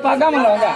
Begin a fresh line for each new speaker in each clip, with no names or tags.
पगा में लगा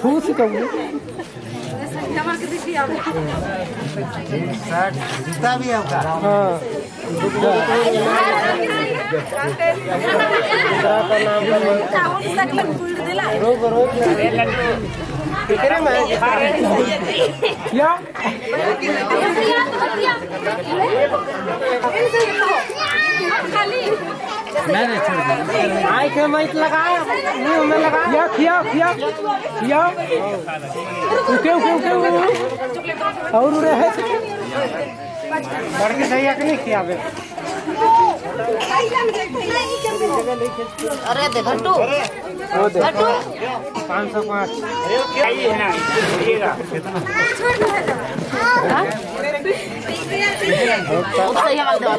ठूस कब
जूता भी है
हाँ क्या
आई के मत लगाया मुंह में लगाया
खिया खिया खिया उके उके उके और उरे है
बड़के सही है कि नहीं खियावे।
अरे दे घंटू घंटू
505
आइए ना बोलिएगा
सही हमारे दवा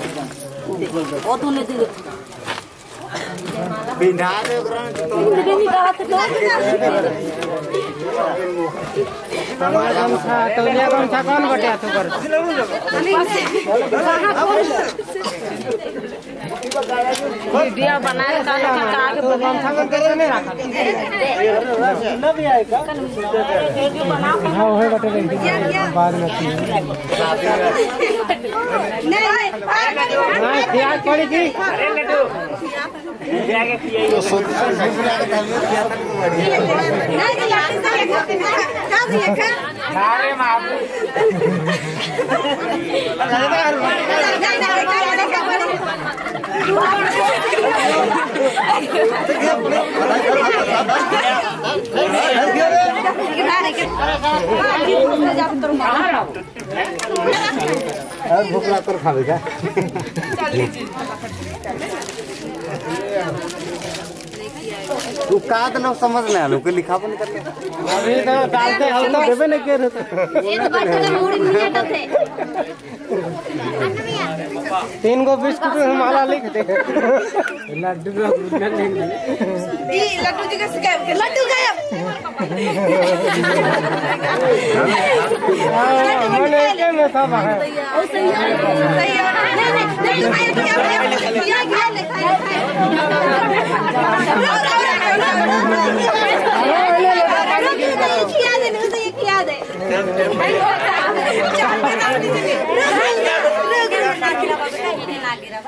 वो तूने दी
बिंधा दे ओकरा गमछा तौलिया गमछा कौन बटिया तू कर
वीडियो बना के का के
गमछा में कैसे नहीं रखा ना भी आएगा।
हां ओहे बटे बाद में
नहीं
नहीं प्याज पड़ी थी।
अरे लड्डू जाके खियाई
तो सोच किया था बढ़िया
नहीं का दिया का
अरे बाबू
और भूख लग कर खावे क्या तू का तो समझ में आलो के लिखापन करने
अभी तो डालते हम तो देबे नहीं के रहते
ये तो बात तो मूड नहीं हटते
तीन गो बिस्कुट माला लिख दे लड्डू लिख दे
ई लड्डू जी के गायब के लड्डू गायब
मन के में सब है
ओ सही है सही है नहीं नहीं नहीं क्या क्या लिखा है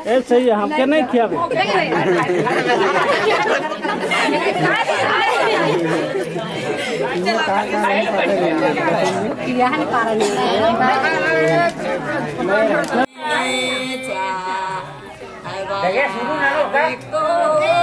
ए सही है हमके नहीं खियाबे
देखिए शुरू ना लो का